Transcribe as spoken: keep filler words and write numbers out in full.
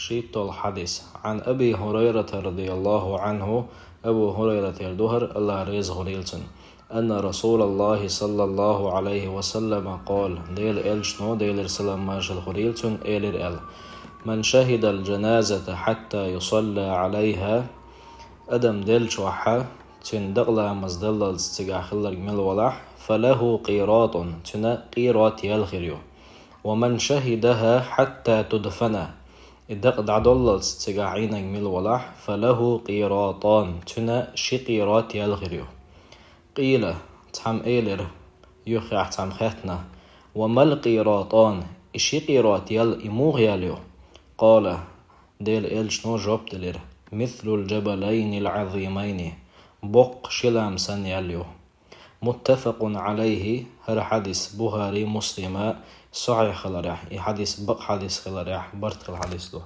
Шийтталгӏа хьадис. عن أبي هريرة رضي الله عنه, Абу Хурайратера ду хӏара, Аллахӏ реза хуьлийла цунна, أن رسول الله صلى الله عليه وسلم قال, Делан элчано, Делера салам-маршал хуьлийла цунна, элира аьлла: من شهد الجنازة حتى يصلى عليها, адам деллачохь цуьнан дакъа ламаз даллалц цигахь хилларг мила валахь, فله قيراط, цуьнан къирот ял хир ю. ومن شهدها حتى تدفن, и дакъа дӏадоллалц цигахь Ӏийнарг мила валахь, فله قيراطان, цуьнан ши къирот ял хир ю. قيل, цхьамма элира, юххехь цхьамма хаьттина: وما القيراطان, и ши къирот ял и муха ял ю? قال, Делан элчано жоп делира: مثل الجبلين العظيمين, боккха ши лам санна ял ю. متفق عليه, хӏара хьадис Бухари, Муслима сахьихь хиларехь, и хьадис бакъ хьадис хиларехь, барт хилла хьадис ду.